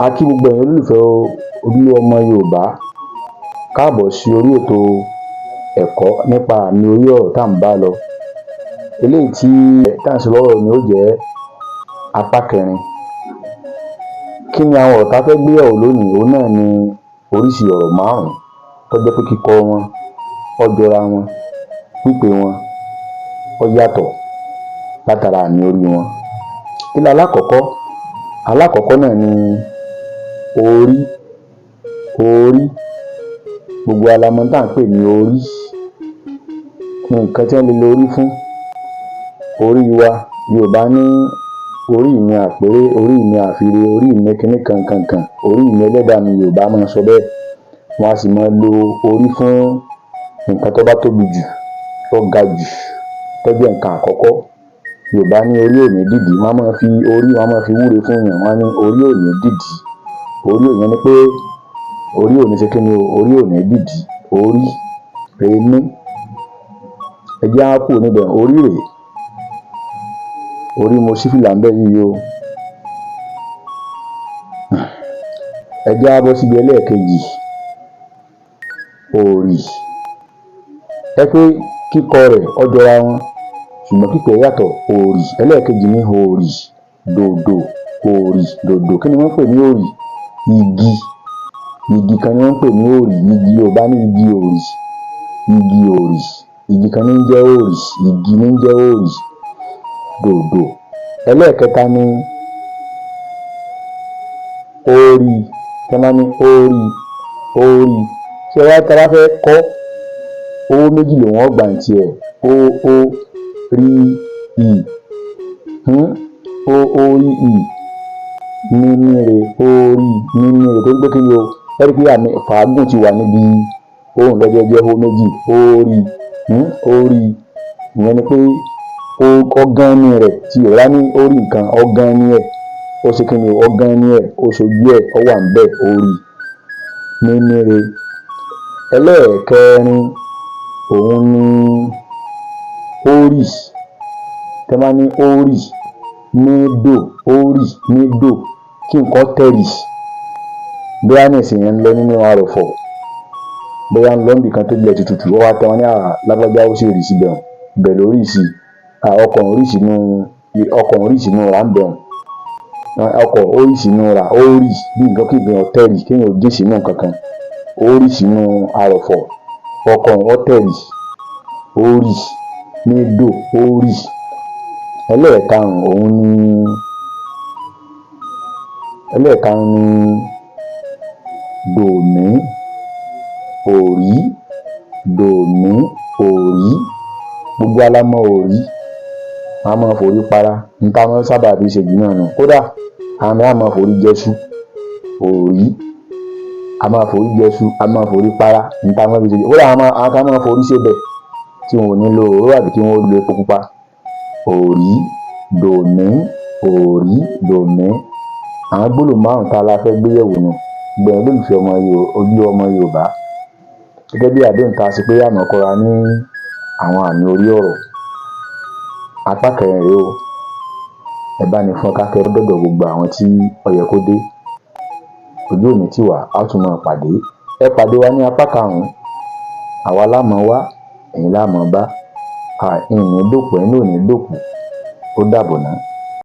A kí gbogbo ẹ̀yin olólùfẹ́ ojúlówó ọmọ Yorùbá káàbọ̀ sí orí ètò ẹ̀kọ́ nípa àmì orí ọ̀rọ̀ tá à ń bá lọ. Eléyìí tí tá à ń sọ lọ́wọ́ ni ó jẹ́ apá kẹrin. Kí ni àwọn ọ̀rọ̀ tá a fẹ́ gbé yẹ̀wò lónìí? Òun náà ni oríṣi ọ̀rọ̀ márùn-ún tó jẹ́ pé kíkọ wọn ó jọra wọn, pípè wọn ó yàtọ̀ látara àmì orí wọn. Kí ni alákọ̀ọ́kọ́? Alákọ̀ọ́kọ́ náà ni orí. Orí, gbogbo wa la mọ ohun tá à ń pè ní orí. Nǹkan tí wọ́n lè lo orí fún. Orí wa, Yorùbá ní orí mi àpérè, orí mi àfire, orí mi kinní kan nǹkan kan, orí mi, ẹlẹ́dàá mi. Yorùbá máa ń sọ bẹ́ẹ̀. Wọ́n á sì máa lo orí fún nǹkan tó bá tóbi jù, tó ga jù, tó jẹ́ nǹkan àkọ́kọ́. Yorùbá ní orí ò ní dìdí. Wọ́n á máa fi orí, wọ́n á máa fi wúre fún èèyàn. Wọ́n á ní orí ò ní dìdí. Orí ò, ìyẹn ni pé orí ò ní ṣe kíni o, orí ò ní dìdí. Orí ení. Ẹ jẹ́ á kúrò níbẹ̀. Orí rèé. Orí, mo ṣí fìlà ńbẹ̀ yìí o. Ẹ jẹ́ á bọ́ síbi ẹlẹ́ẹ̀kejì, òrì. Ẹ pé kíkọ rẹ̀ ó jọra wọn, ṣùgbọ́n pípè ẹ̀ yàtọ̀. Òrì, ẹlẹ́ẹ̀kejì ní òrì dòdò. Òrì dòdò, kí ni wọ́n ń pè ní òrì? Igi. Igi kan ni wọ́n ń pè ní òrì. Igi, Yorùbá ní igi òrì. Igi òrì, igi kan ní ń jẹ́ òrì. Igi ní ń jẹ́ òrì dòdò. Ẹlẹ́ẹ̀kẹta ni orí. Tí wọ́n bá ní orí, orí, ṣé wá tá a bá fẹ́ kọ́, owó méjì lòun ó gbà ní tiẹ̀. O o rí i, o o rí i, mímí re, orí, mímí re. Torí pé kí ni o? Ẹ rí i pé àmì fàágùn ti wà níbi ohùn lọ́jọ́ jẹ́ ó méjì. Orí, orí, ìyẹn ni pé ọgán ní rẹ̀. Tí Yorùbá ní orí nǹkan, ọgán ní ẹ̀, ó ṣe kí ni o? Ọgán ní ẹ̀, ó ṣojú ẹ̀, ó wà níbẹ̀, orí, mímí re. Ẹlẹ́ẹ̀kẹrin òun ni órì. Tẹ́ bá ní órì mídò, órì mídò, kí nǹkan tẹ̀rì. Bóyá nísìnyí ń lọ nínú arọ̀fọ̀, bóyá ń lọ níbì kan tó ilẹ̀ tutù, ó wá tẹ wọn ní à lágbájá, ó sì rì síbẹ̀, ibẹ̀ ló rì sí. Ọkọ̀ ń rì sínú, ọkọ̀ ń rì sínú rà ń bẹ̀ wọ́n, ọkọ̀ ó rì sínú rà, ó rì bí nǹkan kí nǹkan tẹ̀rì, kéèyàn ó jìn sínú nǹkan kan, ó rì sínú arọ̀fọ̀, ọkọ̀ ó tẹ̀rì, ó rì mídò, ó rì. Ẹlẹ́ẹ̀karùn-ún òun ni, ẹlẹ́ẹ̀karùn-ún ni dòmí, òrí, dòmí, òrí. Gbogbo wa la mọ òrí. A máa forí para ní tá a máa ń sábà fi ṣe jù náà nù. Kódà àwọn mìíràn máa forí jẹṣu. Òrí, a máa forí jẹṣu, a máa forí para ní tá a máa fi ṣe jù. Kódà àwọn kan máa forí sebẹ̀ tí wọn ò ní lo òróró àbí kí wọ́n lo epo pupa. Òrí, dòmí, òrí, dòmí. Àwọn gbólóhùn márùn-ún tá a la fẹ́ gbé yẹ̀wò nù. Gbogbo ẹ̀yin olólùfẹ́ ọmọ ojúlówó ọmọ Yorùbá, gẹ́gẹ́ bí àdéhùn tá a ṣe pé a máa kọ́ra ní àwọn àmì orí ọ̀rọ̀, apá kẹrin rèé o. Ẹ bá ní fọ́n ká kẹ́ dọ́dọ̀ gbogbo àwọn tí ó yẹ kó dé. Ojú ò ní tì wá, a ó tún máa pàdé. Ẹ pàdé wa ní apá karùn-ún. Àwa lá máa wá, ẹ̀yin lá máa bá. Ìní dòkú, ẹ̀yin náà ò ní dòkú. Ó dàbọ̀ ná.